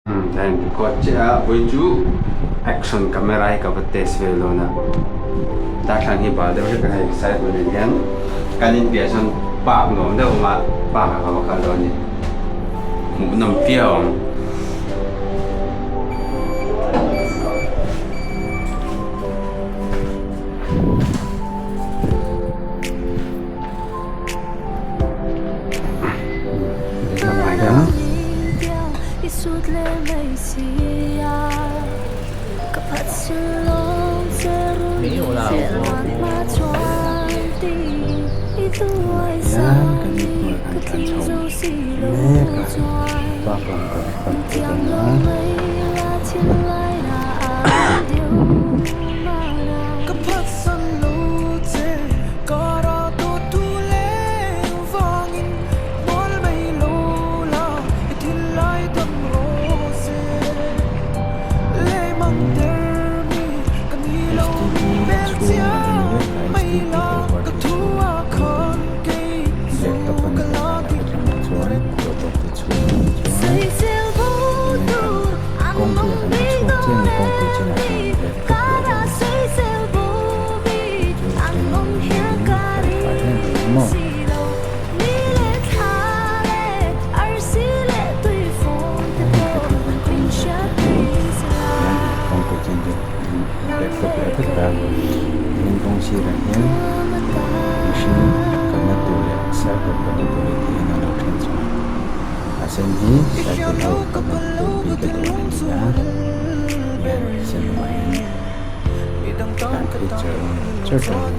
Ka in record chiah a, vawi chu action camera hi ka va test vel dawn a, darthlalang hi bal deuh hlek a hei cycle nen hian kan in piah sawn park nuam deuh a awm a, park ah ka va kal dawn a ni, hmuhnawm viau ang. Hian kan inhnuai kan tlan chho mek a park lam kan pan phei dawn a. HDB chhung a ni vek a HDB headquarter chhung a black top a ni bawk a hetlamah chuan robot te chhung a ni chuan kawngpui ah kan chhuak chiah a ni kawngpui chinah chuan black top leh dawn a chu eng fel fai em em maw. Laptop leh vek a tin kawng sirah hian mihring kalna tur leh cycle kalna tur hi tiin a lo then chhuak a sen hi cycle ho kalna tur bik a duan a ni a hian sen lamah hian tlan phei char char dawn a ni.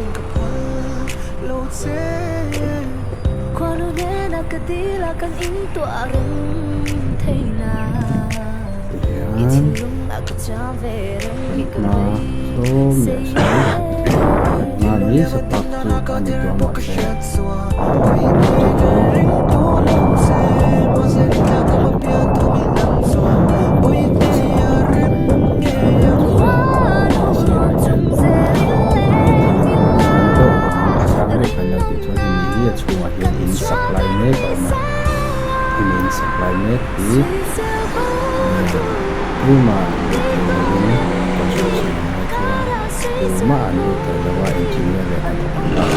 Tihian kan hma sawm leh sawn kan hma mi sapak chu a ni tawh mahse a chhungah hian in sak lai mek a awm a hemi in sak lai mek hi tumah an lut thei lovin construction an lai chuan tumah an lut thei lo a engineer leh hnathawk an bak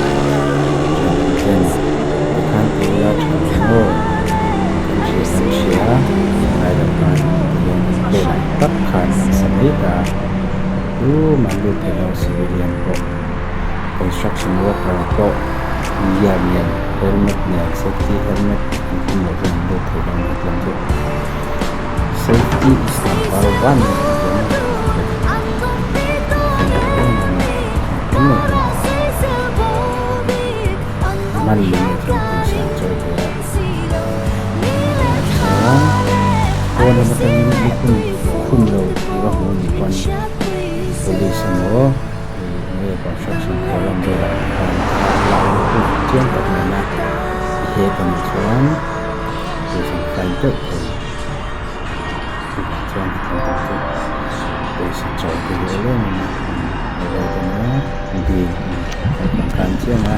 thenawm ten tikhan ti ila tha lo maw kan hria kan hria ngai lo khan tihian an pen ang tak khan an sa mai ta a tumah an lut thei lo civilian pawh. Construction worker pawh gear nen helmet nen safety helmet an khum loh chuan an lut thei lo ang hetlam chu safety is number one man mai ah chuan pawisa an chawi thei a chuan pawn lam atangin lukhum khum lo tih va hmuh anih pawn police emaw. Enge construction forum velah te khan lak lutuk chiang tak nena i hek a nih chuan pawisa an fine teuh thei chuvang chuan hetiang tak chu pawisa chawi te hi awlem em a an rate emaw bill kan hmang khan chiang a.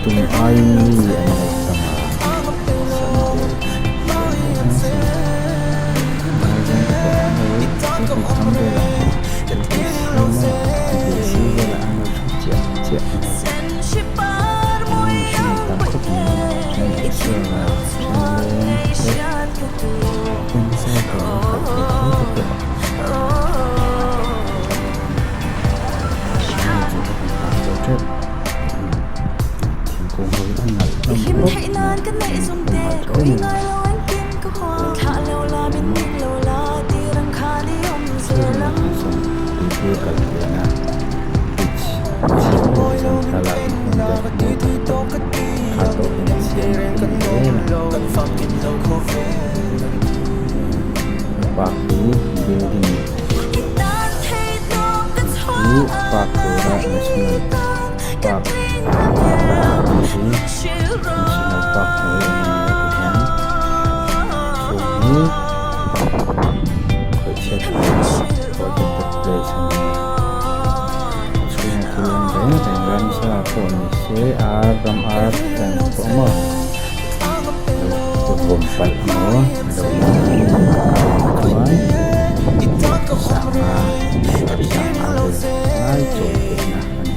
Tum aiin mi an lo tam a, Sunday thang velah BC velah an lo thu chiah chiah mai. Mihring an tam khawp mai a, then exer a, then leng te, then cycle an khalh thei tho te pawh a ni chu ka kan zo tep. Thingkung ho hi a nalh hlawm khawp mai, a hal tha em em a. Chhiat te chuan thlalak ang hian biak mawi tak tak kha tawkin a siam a ni zel a. Park hi building hi park tura national park hi national park hnuai awm a ni a tihian chhung hi khawih chhiat protected place a ni a a chhunga thil awm reng reng ramsa pawh ni se ar ram ar te ang pawh maw lo vawm palh emaw lo chuan sangha sangha vel lai chawi theihna a ni.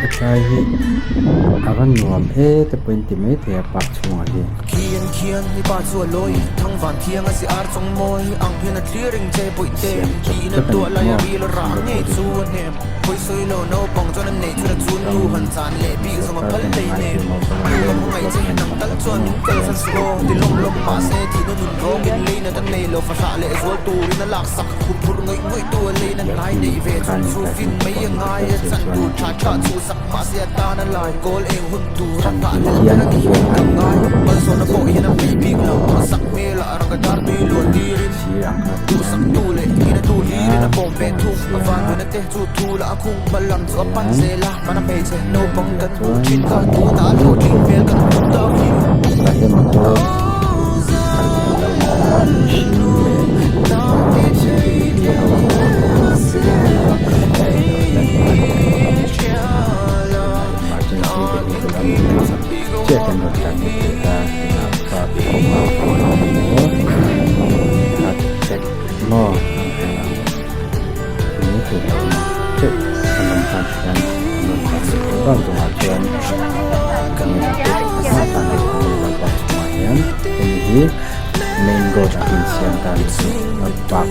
Hetlai hi a va nuam e te pawhin ti maithei a park chhungah hian. Siam chawp vek a ni maw Sawrkar ten ngai pawimawh bawk a land development lam Main road ah an siam ta anih chu a park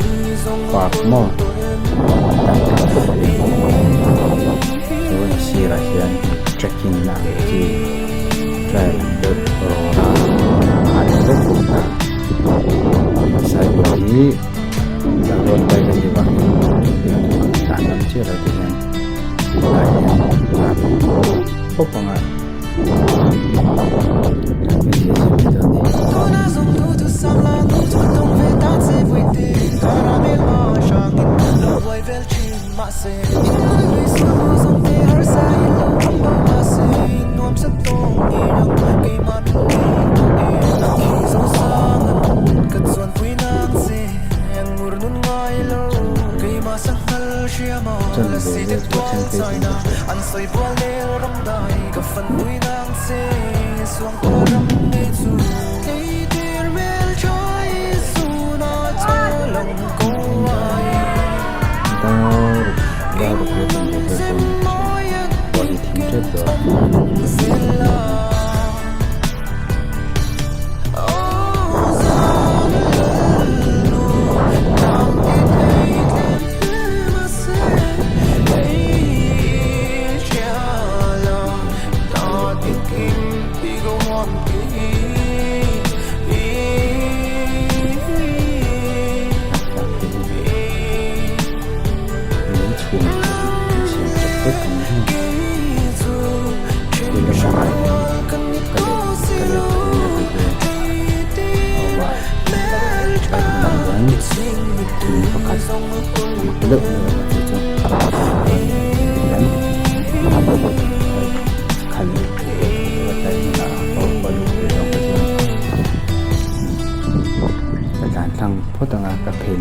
park maw tam tak khawp a ni chuan a sirah hian trekking na ang chi trail ang deuh rawra a awm vek bawk a cycle hi road bike a nih vangin tlan lam chiah lo te hian tah hian tlan pawp ang a.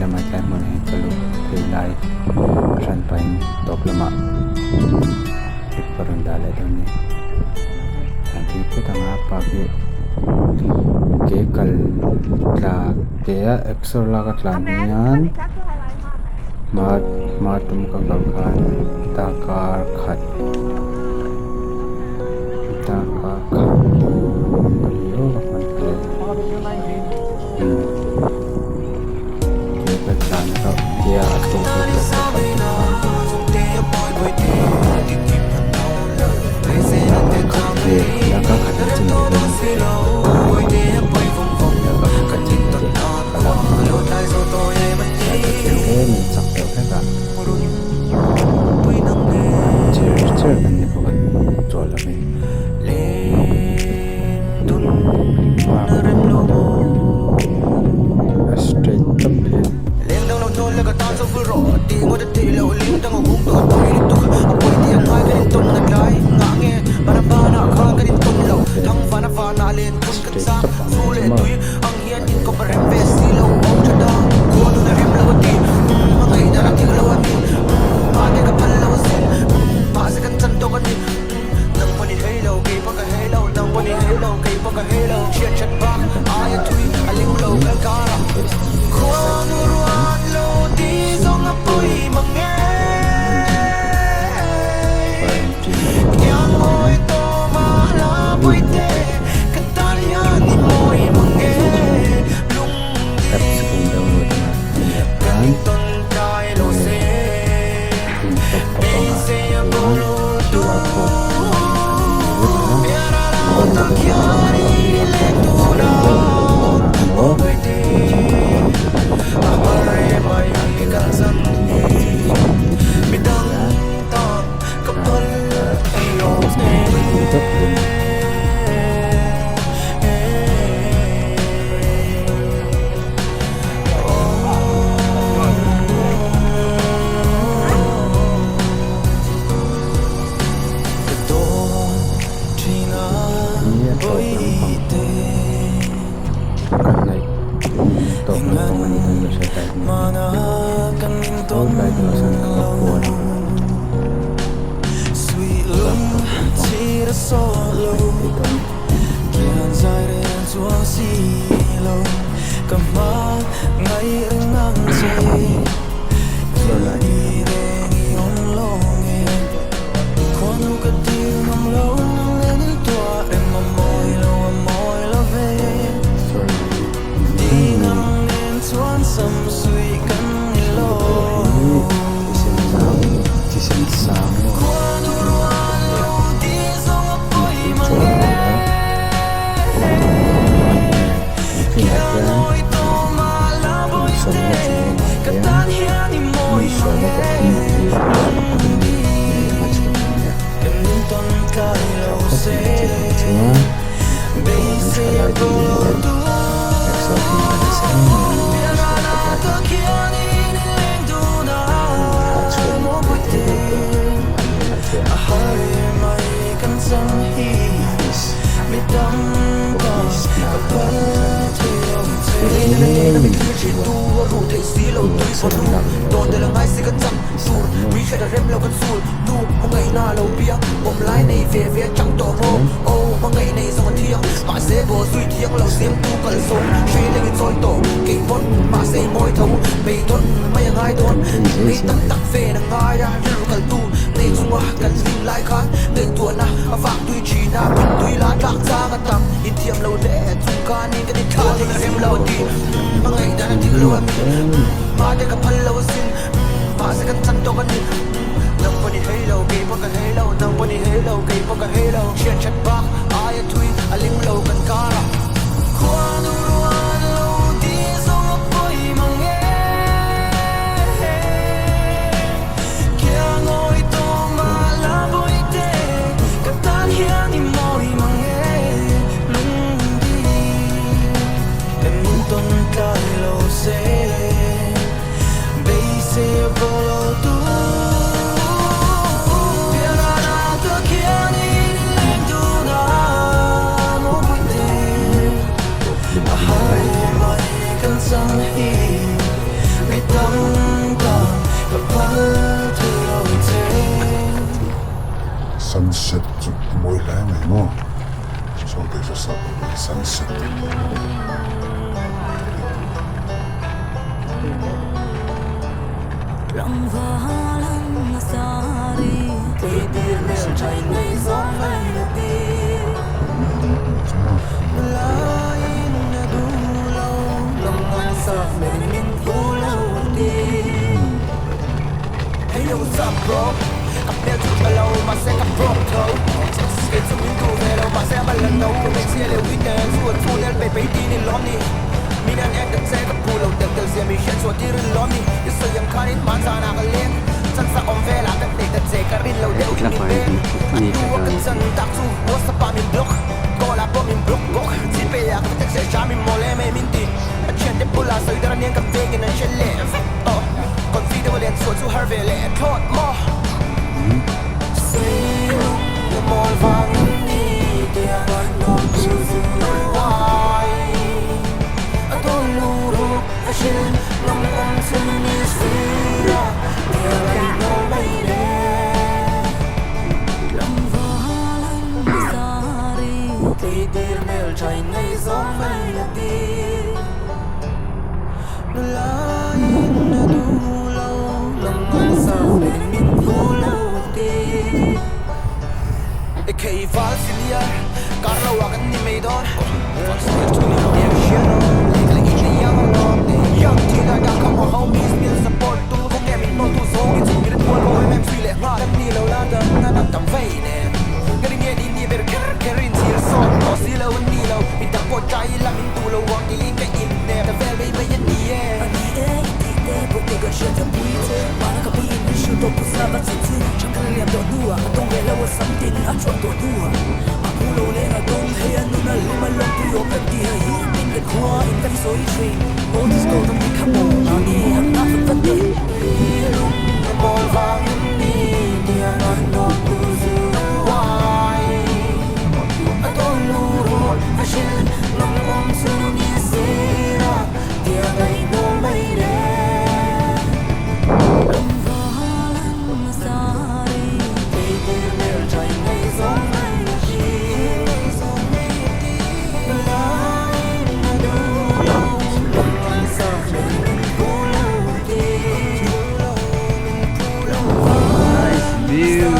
lamah tlai hmunah hian ka lut phei lai a hran pahin tawp lamah clip ka rawn dah leh dawn a ni. Tlan thui phut anga park hi ke kal tla ke a exer lak a tlan hian hma hma tum ka kal khan darkar khat darkar khat a ni awk a ke ka tlan loh ke a tawp ka kal tum khan darkar khat vel chu ni dawn darkar khat chin te ka la chak deuh hlek a chher chher kan ni bawk a chawl lovin. A straight tawp hi. Straight tawp ang chu maw. Apps kan download anga hemi ah khan enge in top up anga chuan QR code an nei vek a scan deuh emaw Hi a tawp lampang ka hnaih tawp lampang a ni dawn ka hriat a sawi tlai deuh ah sawn ka va kual ang tawp lampang a ni thei tawh a ni. Thisen sang Sunset chu a mawi hle mai maw saw te chu sap sunset a ni maw. Nice view.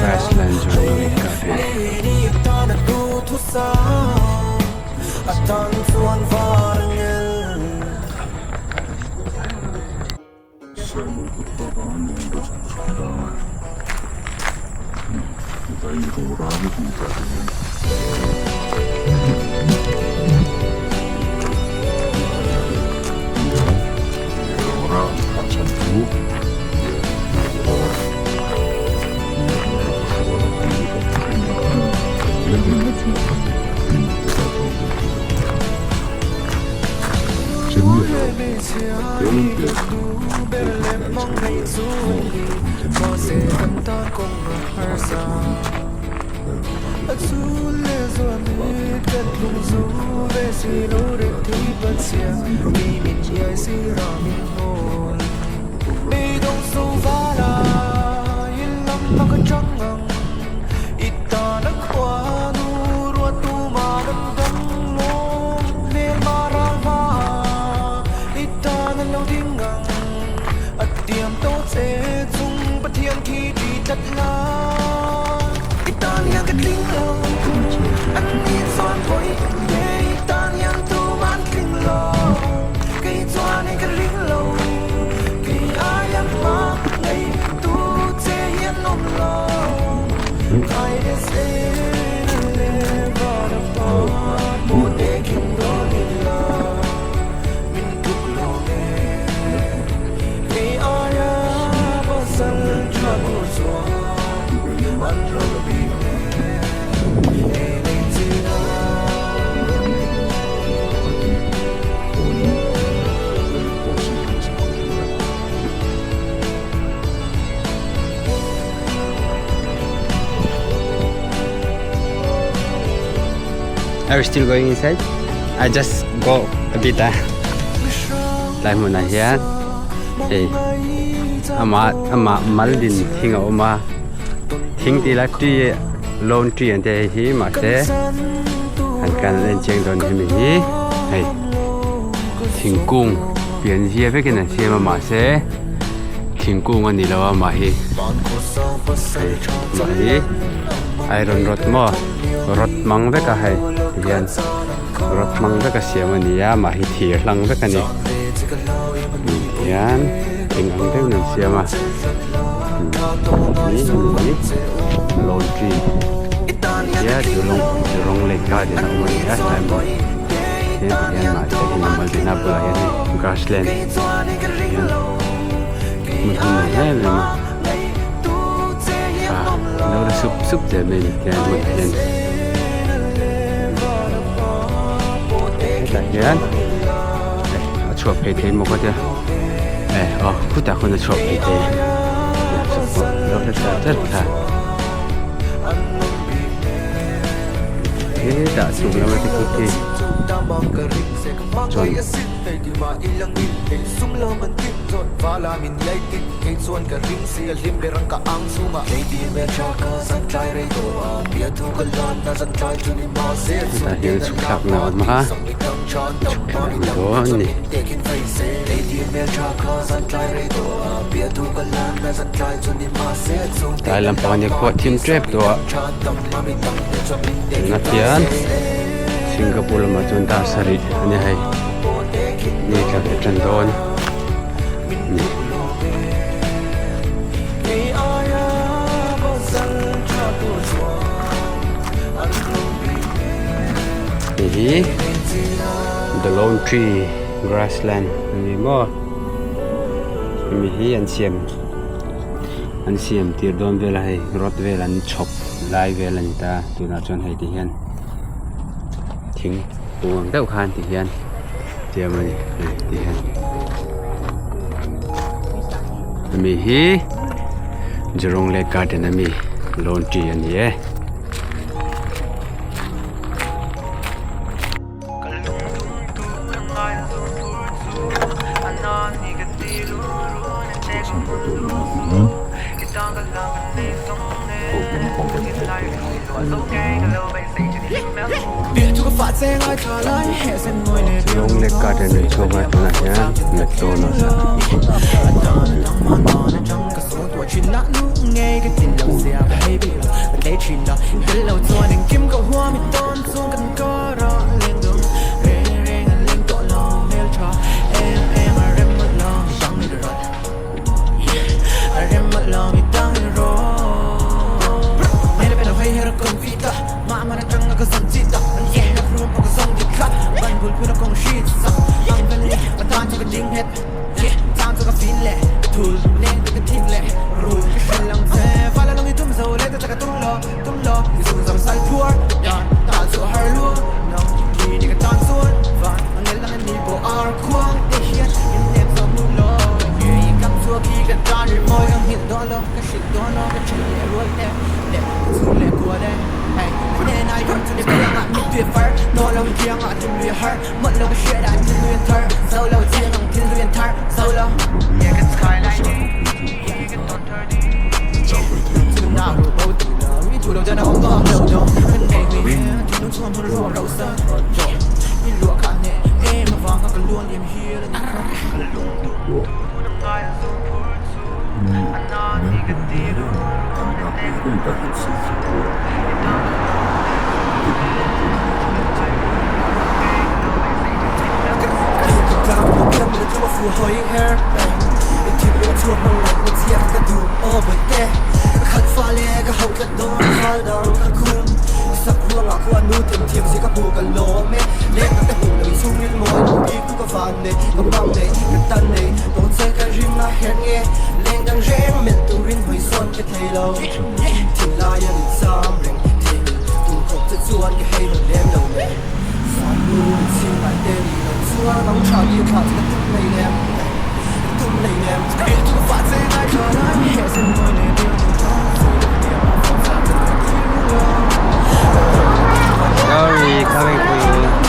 Grassland Jurong Lake Garden. Are you still going inside? I just go a bit ah. Lai hmunah hian hei amah amah mal din thing a awm a thing tih lai tree lone tree an tih hei hi mahse han kan en chiang dawn hemi hi hei thingkung pian zia vekin an siam a mahse thingkung a ni lo a mah hi hei mah hi iron rod maw rod hmang vek a hei tihian rod hmang vek a siam a ni a mah hi thir hlang vek a ni tihian eng ang deuhin an siam a hi hemi hi laundry tia jurong jurong lake garden a awm a ni a tlai maw tihian mahse hemi malbina bulah hian hei grassland hian hmun hmun nei em em a ah lo la sup sup zel mai a ni tiang hmunah hian hetah hian eh a chhuah phei thei maw ka tia eh aw khutah khawn a chhuah phei thei lo la char char kha hetah chung lama te khi khi chuan. Hetah hian chhuk thlak na a awm a chhuk thlak ang dawn a ni. Tlai lampang nia khuah thim tep tawh a tunah hian Singapore lamah chuan dar sarih a ni hei ni tla ve tan dawn a ni. Hei hi The Lone Tree Grassland a ni maw hemi hi an siam an siam tir dawn vel a hei rod vel an chhawp lai vel a ni ta tunah chuan hei ti hian thing kung ang deuh khan ti hian siam a ni hei ti hian hemi hi Jurong Lake Garden ami Lone Tree a ni e. Jurong Lake Garden an chhuak a tunah hian McDonald's Sorry, coming for you.